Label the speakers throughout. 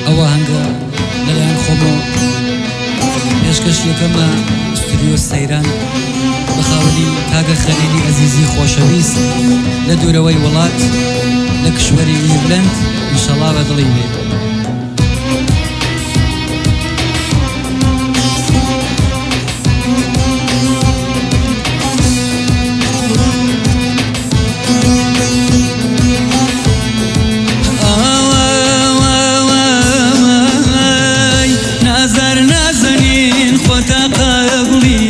Speaker 1: ئەو ئاهەنگە لەلایەن خۆمەوە پێشکەش یەکەمە ستودیۆ سەیران بە خاوەنی کاگە خەلیلی ئەزیزی خۆشەویست لە دوورەوەی وڵات لە کشوەری ئیرلەند ئینشەڵا بە دڵی بێ. نازار نازەنین خۆتا قەبڵی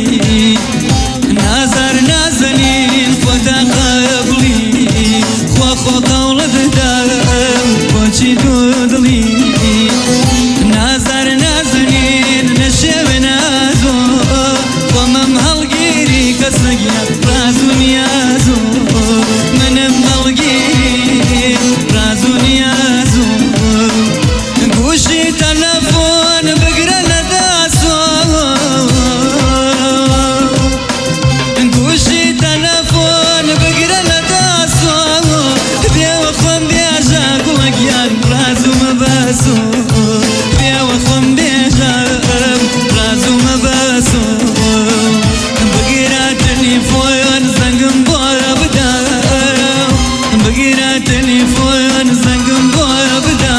Speaker 1: نازار نازەنین خۆتا قەبڵی خوا خۆ قەوڵت دام بۆچی دوو دڵی نازار نازەنین نەشێوێ نازۆ خۆمم هەڵگیری کەس نەگیرا ڕاز و نیازۆ منم هەڵگیری ڕاز و نیازۆ گوشی تەلەفۆن بگرە لە دەسۆ گوشی تەلەفۆن بگرە لە دەسۆ بێوە خۆم بێژە گوڵە گیان ڕاز و مەبەسۆ بێوە خۆم بێژە ڕاز و مەبەسۆ بگرە تەلیفۆن زەنگم بۆ بدە بگرە تەلیفۆن زەنگم بۆ بدە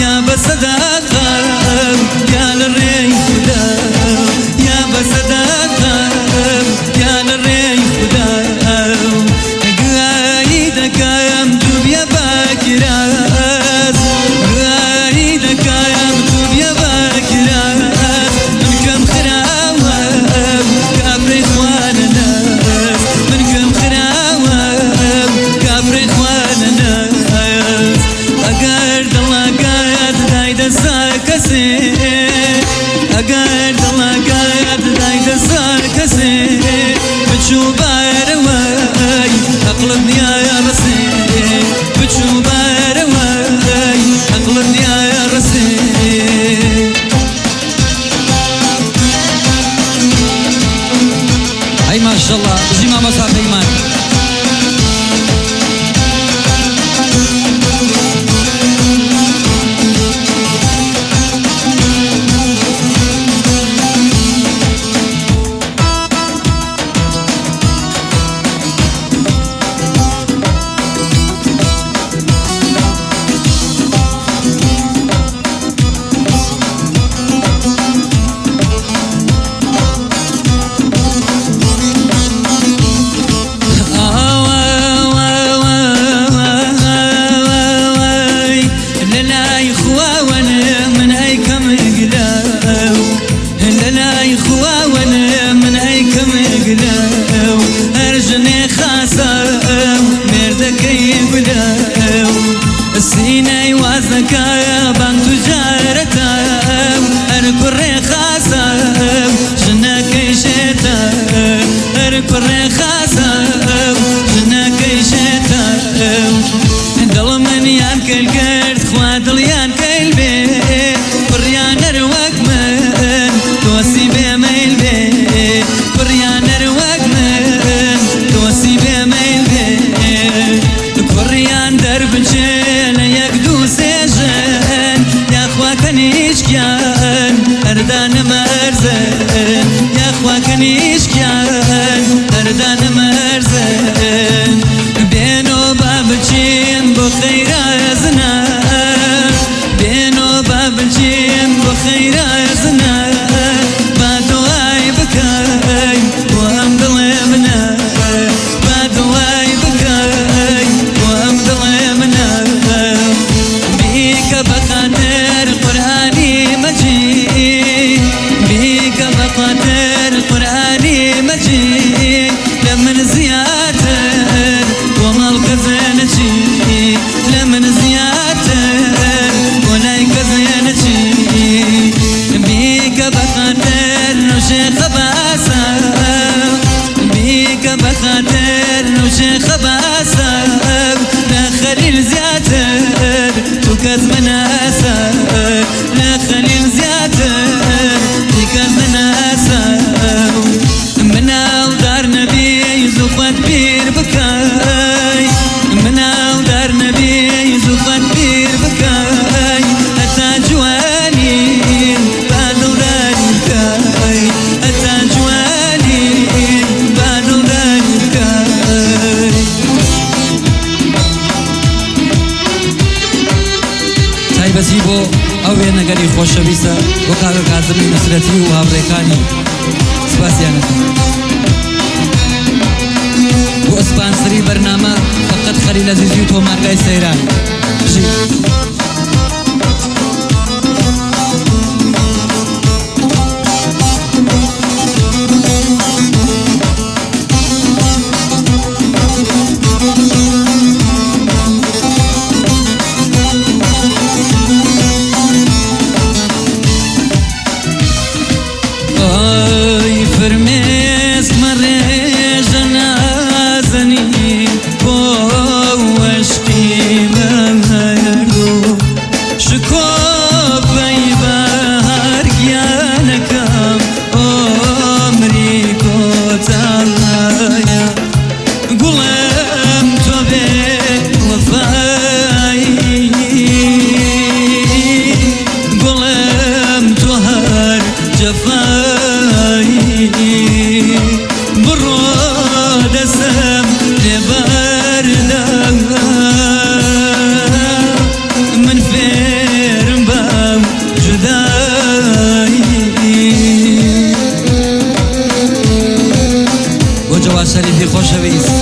Speaker 1: یا بە سەداقەم یا لە ڕێی خودا یا بە سەداقەم یا لە ڕێی خودا گوایی دەکەم دووبیە بەکراز گوایی دەکەم دووبیە بەکراز من کەم خراوەم کافرەی خوانە ناس من کەم خراوەم کافرەی خوانە ناس ئەگەر دڵەکەت دایدە سەر کەسێ ئەگەر دڵەکەت دایدە سەر کەسێ بچوو بارەوەی ئەقڵت نیایە ڕسێ بچوو بارەوەی ئەقڵت نیایە ڕسێ. ئەی ماشەڵا بژی مامۆستا پەیمان. لەلای خواوەن من ئەیکەم گلەو لەلای خواوەن من ئەیکەم گلەو هەر ژنێ خاسە مێردەکەی گولەو سینەی وازەکە بانگ توجارەتە هەر کوڕێ خاسە ژنەکەی شێتە هەر کوڕێ خاسە ژنەکەی شێتە دڵ منیان کەل کرد خوا دڵیان کەل بێ کوڕیان هەر وەک من دۆستی بێ مەیل بێ کوڕیان هەر وەک من دۆستی بێ مەیل بێ کوڕیان دەربچێ لە یەک دوو سێ ژن یاخوا کەنیشکیان هەردانە مەرزن یاخوا کەنیشکیان هەردانە مەرزن بێنۆ با بچین بۆ خەیرازنا بێنۆ با بچین بۆ خەیرازنا با دوعای بکەی بۆ ئەم دڵێ منە با دوعای بکەی بۆ ئەم دڵێ منە بیکە بە خاتر قورئانی مەجید بیکە بە خاتر قورئانی مەجید لە من زیاتر بۆ ماڵ کەسێ نەچی لە من زیاتر بۆ لای کەسێ نەچی بیکە بە خاتر نوشێ خەباسە بیکە بە خاتر نوشێ خەباسە لە خەلیل زیاتر تو کەس مناسە لە خەلیل زیاتر تو کەس مناسە مناڵدار نەبی زوو خۆت بیر بکەی مناڵدار نەبی. بۆ ئەو وێنەگەری خۆشەویستە بۆ کاکە کازمی نوسرەتی و هاوڕێکانی سپاسیان ئەکەم. بۆ ئسپانسری بەرنامە فقط خەلیل ئەزیزی و تۆمارگای سەیران. بژی. ئای فرمێسک مەڕێژە نازەنین بۆ وەشکی مەردۆ شکۆفەی بەهار گیانەکەم عومری کۆتایە گوڵم تۆ بێ وەفایی گوڵم تۆ هەر جەفایی بڕۆ دەسم لێ بەردە من فێرم بەم جودایی. بۆ جەواد شەریفی خۆشەویست.